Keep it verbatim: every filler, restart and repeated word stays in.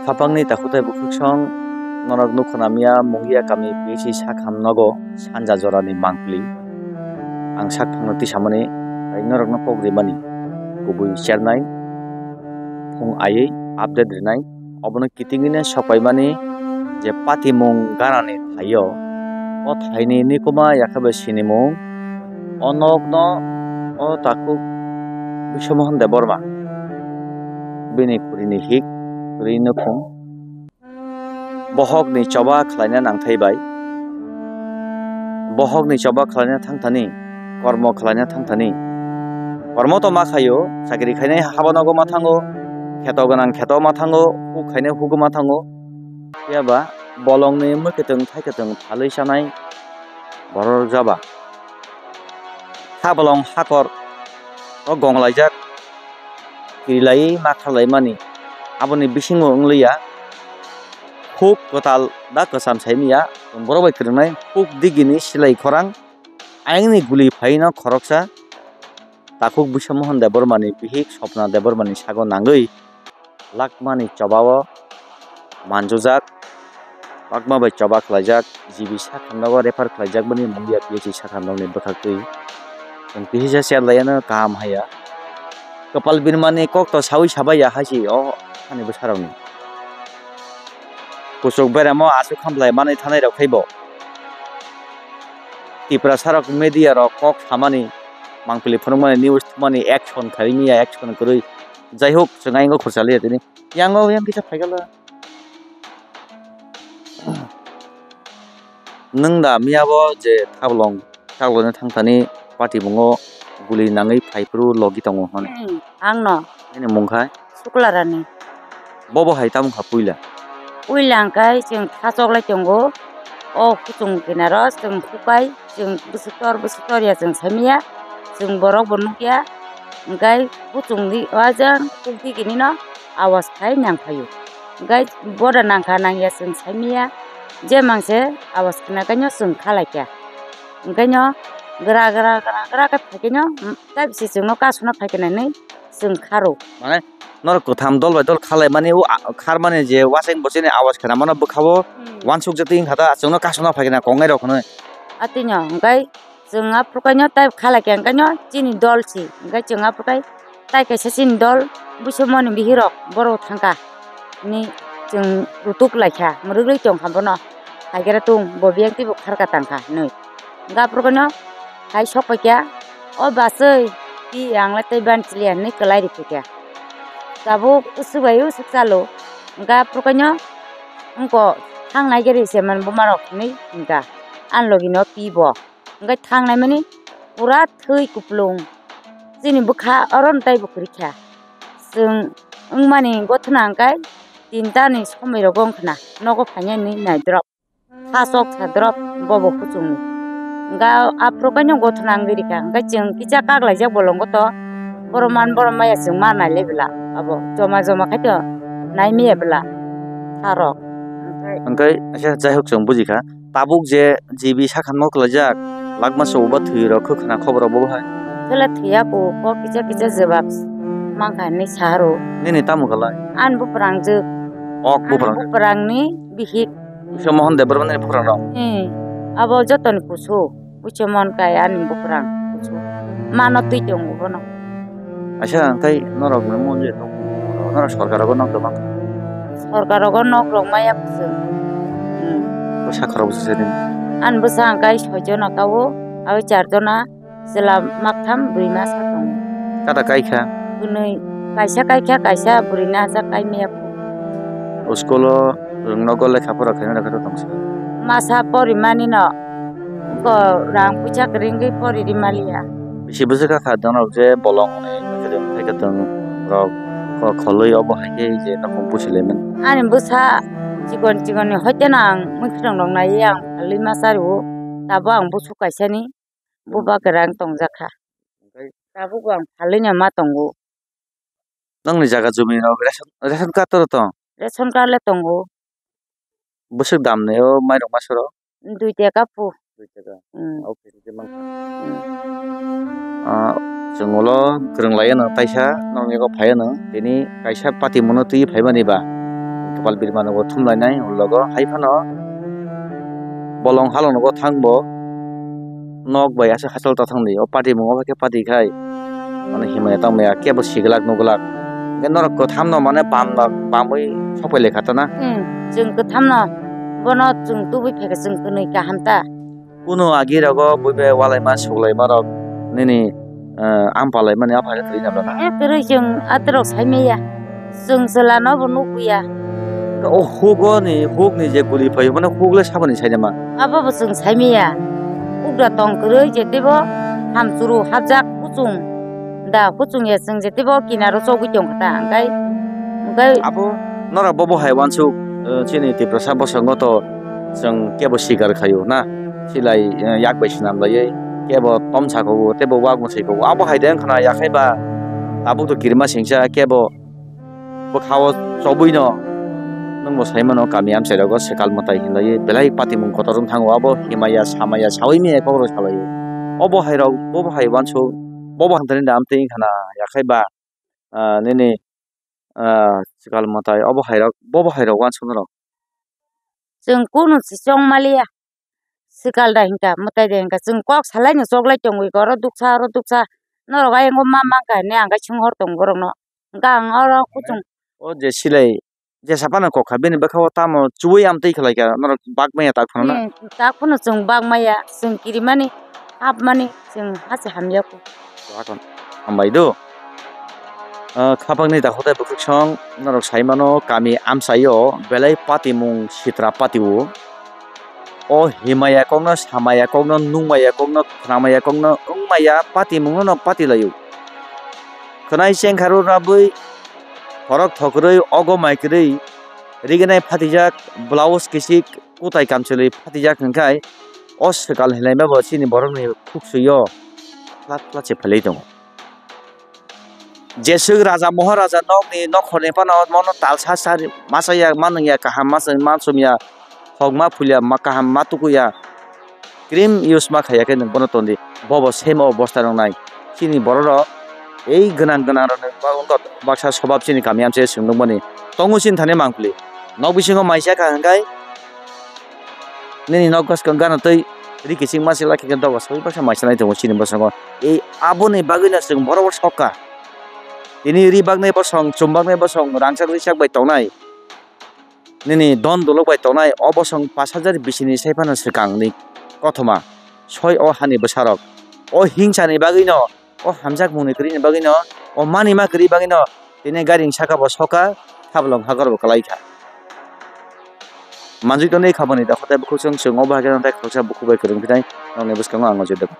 Khapangni takhuk tei bwkhwksong norok nukho namiya Mungia kami P H C sakham nogo sanja jorani mangpili. Ang sak thangno tisamani tei norokno kok rimani kubui chernai phung aiwi update rinai. Obono kitingwino sokpaimani je patimung ganani thaio, o thaini nikuma yakhabai sinimung, o nokno o takhuk Biswamohon Debbarma, bini khurini hik kwrwi nukhung. Bohokni choba khlaina nangthai bai. Bohokni choba khlaina thangthani, kormo khlaina thangthani. Kormo to ma khaio, chakri khainai habo nogo ma thango, kheto gwnang kheto ma thango, huk khainai hugo ma thango. Phiya ba bolongni mwkhwtwng thaikatwng phalwi chanai borok jaba. Kha bolong hakor o gonglaijak kirilaiwi ma kharlaimani aboni bisingo wngliya. Huk kwtal da kwcham saimiya, borok bai kwrwngnai huk digini silai khorang ayangni guli phaino khoroksa takhuk Biswamohon Debbarmani bihik Swapna Debbarmani sago nangwi Lakmani chobao manjujak, Lakma bai choba khlaijak, G B sakham nogo refer khlaijakmani Mungia P H C sakham nokni bwkhaktwi chwng kisa share laiyano kaham haiya. Kwpal birmani kok to sawi sabaiya haisi o hani bwsarokni. Kuchuk beremo aswk hamlai manwi thanai rok khaibo. Tiprasa rok media rok kok samani, mangpili phunukmani, news thumani, action khaimya, action kwrwi. Jaihok, chwng ayang o khursa liya tini. Yang o yang kisa phaikala. Nwng da miyabo je thablong, thablongni thangthani patimungo guli nangwi phaiphuru logi tongo hwnwi. Hmm, ang no. Nini mung khai? Sukla Rani. Bobo hai tamo kha puila? Puila hwnkhe chwng tha choklai tongo. O kuchung kinaro chwng hukai, chwng bwswk tor, bwswk tor ya chwng saimanya. Chwng borok bo nukya. Hwnkhe kuchung di, wajang kuk digini no awas khai nang phaio. Hwnkhe boda nangkha nangya chwng saimanya. Je mangse awas khna kaino chwng kha laikya. Hwnkhe no gra, gra, gra, gra khe phaikhe no, mm, tai bisi chwngno kasuna phaikhe nai nwi chwng kharo. Mane, norok kwtham dol bai dol kha laimani, o, a, kharmani je waseng bochini awas khna mano bwkhao, hmm, wansuk jatwi wngkha ta, chwngno kasuna phaikhe na kongnai rok hwnwi. Atwino, hwnkhe chwng aphuru kaino tai kha laikhe, hwnkhe no chini dol si, hwnkhe chwng aphuru kai tai kaisa chini dol, buisomoni bihirok, borok thangkha. Ni chwng rutuk laikha, mwrwk rwi tongkha bono. Haikhe tung bo biyang teibo kharka tangkha hinwi. Hwnkhe aphuru kaino hai sok paikha, "O bachwi, twi ang le tei ban chiliya," hinwi kwlai rikha. Tabuk usuk bai usuk chalo. Hwnkhe aphuru kaino wngko thangnai gari se man buma rok hinwi hwnkha. Ani logi no twi bo. Hwnkhe thangnai mani pura thwi kuplung. Chini bwkha oro no taibo kwrwikha. Chwng wngmani gothona hwnkhe tinta ni somoi rogo wngkhna nogo phainani nai drop. Tha chok sa drop bobo kuchung. Hwnkhe aphuru kaino gothona wngwi rikha. Hwnkhe chwng kisa kak laijak bolongo to. Borok man borok maya chwng ma nai le bwla. Abo joma joma khai to nai maya bwla. Tha rok. Hwnkhe aisa jai hok chwng bujikha. Tabuk je G B sakha nok laijak, lakma chwngba thwi rok khwkhwna khobor rok bo hai. Kela thwiya ko, ko kisa kisa jebak mangkha hinwi saharo. Nini tamo khalai? Ani buprang jwk. Ok, ani buprang jwk. Buprang ni bihik. Puisa Mohan Debbarma ni buprang rok? Hmm. Abo joto ni kusu. Puisa Mohan kai ani buprang kusu. Mano twi tongo bono. Aisa, hwnkhe norok ni mon je tong, norok sorkar rogo nok tongma? Sorkar rogo nok rok maya kusu. Hmm. Bwsa khorok bwsa se din. Ani bwsa hwnkhe soi jona kao, abo char jona, chwla maktham, bwrwi masa tongo. Kada kaikha? Bwnwi kaisa kaikha, kaisa bwrwi na jak kai maya. O school o rwng nogo lekha pora khaina rwkha tongsa. Masa porimani no. Ko rang puisa kwrwngwi pori ri maliya. Bisi bwswk kha kha dono je bolong ni kwthwng thai kwthwng rok ko kholwi obo hai khe je nokhong pusi lai mani. Ani bwsa chikon chikon ni hoite no ang mwkhwtwng rok naiwi ang phalwi ma chari o. Tabuk ang busu kaisa ni buba kwrang tongjak kha. Tabuk bo ang phalwi no ma tongo. Nokni jaga jumi rok ration, ration card oro tong? Ration card le tongo. Bwswk dam ni o mairok masoro? Dui taka pu. Dui taka. Hmm. Okay, okay, mankha. Hmm. Ah, chwng ulo kwrwng lai ano taisa, nokni eko phai ano. Tini kaisa pati muno twi phai mani ba. Pal birma nogo thumlainai ulogo hai phano bolong halok nogo thangbo nok bai aswk hachal ta thangdi o party mung o khe party khai mane himaya tangmaya kebo siglak nuglak hwnkhe norok kwtham no mane bam bamwi sokpai lai kha ta na. Hmm, chwng kwtham no bono chwng tubui phaikhe chwng kwnwi kaham ta. Kuno agi rogo buibai walaima suklaima rok nini, eh, ampalaimani aphai kwrwi na bana. Eh, kwrwi chwng atorok saimaya. Chwng chwla no bo nukya. O hugo ni, huk ni je guli phaio, mane huk le saboni sainama. Abo bo chwng saimaya. Huk da tong kwrwi je tebo ham churu hapjak kuchung. Da kuchung ya chwng je tebo kinaro chogwi tong kha ta, hwnkhe, hwnkhe abo norok bo bo hai wansuk, eh, chini Tiprasa bosongo to chwng kebo sikar khaio na, silai, eh, yak bai swnam laiwi kebo tomsa kho tebo wak mwsai kho abo hai de wngkha na yakhai ba tabuk to kirima singsa kebo bwkhao chobwi no nwng bo sai mano kami amchai rogo swkal mwtai hinlaiwi belai patimung kotor wng thango abo himaya samaya sawi maya kok rw salaiwi obo hai rok bo bo hai wansuk bo bo hamtani da amtwi wngkha na yakhai ba, ah, nini, ah, swkal mwtai obo hai rok bo bo hai rok wansuk norok. Chwng kunu se chong maliya. Swkal da hinka, mwtai da hinka, chwng kok salai no choklai tongwi, oro duksa, oro duksa, norok ayang o ma mankha hinwi ang khe swnghor tongo borok no. Hwnkhe ang oro kuchung. O je silai, jesa phano kok kha, bini bwkha o tamo chuwi amtwi khlai kha, norok bak maya tak phano na? Hmm, tak phano chwng bak maya, chwng kirimani, hapmani, chwng hachi hamya kho. Hambai do. Ah, khapangni dakhotai bwkhwk song norok sai mano kami amchaio belai patimung sitra patio. O himaya kokno samaya kokno nungmaya kokno khwnamaya kokno wngmaya patimungno no patilaio. Khwnai chengkharu rabwi khorok thokrwi ogo maikrwi riginai phatijak blouse kisik kutai kamchwlwi phatijak hwnkhe o swkal hinlaimabo chini borokni khuksuio plat plat se phailai tongo. Jeswk raja moharaja nokni nokhorni phano mono talsa sari masa ya manung ya kaham masa mansum ya hokma phulya ma kaham ma tukuya cream use ma khaya khe nwng bono tondi bobo same obosta nwngnai chini borok rok ei gwnang gwnang rok baksa sobab chini kami amse swng nukmani tongo chini thani mangpili nok bisingo maisa kha hwnkhe nini nok bwskang gana twi ri kiching masa lakhe doga soi baksa maisa nai tongo chini bwskango. Ei aboni bagwino chwng borok sok kha. Tini ri baknai bosong, chum baknai bosong, rangchak rijak bai tongnai. Nini don dolok bai tongnai, o bosong pash hajar bisini sai phano swkangni kothoma. Soi o hani bwsarok. O hingsani bagwino, o hamjak mungni kwrwini bagwino, o manima kwrwi bagwino, tini gari ni saka bo sok kha, thabolong hakor bo kwlai kha. Manjui tonwi khaboni da khotai bukhuk chwng chwng obo hai khe nang tai khoroksa bukhuk bai kwrwng phinai nokni bwskango ang o je dogo.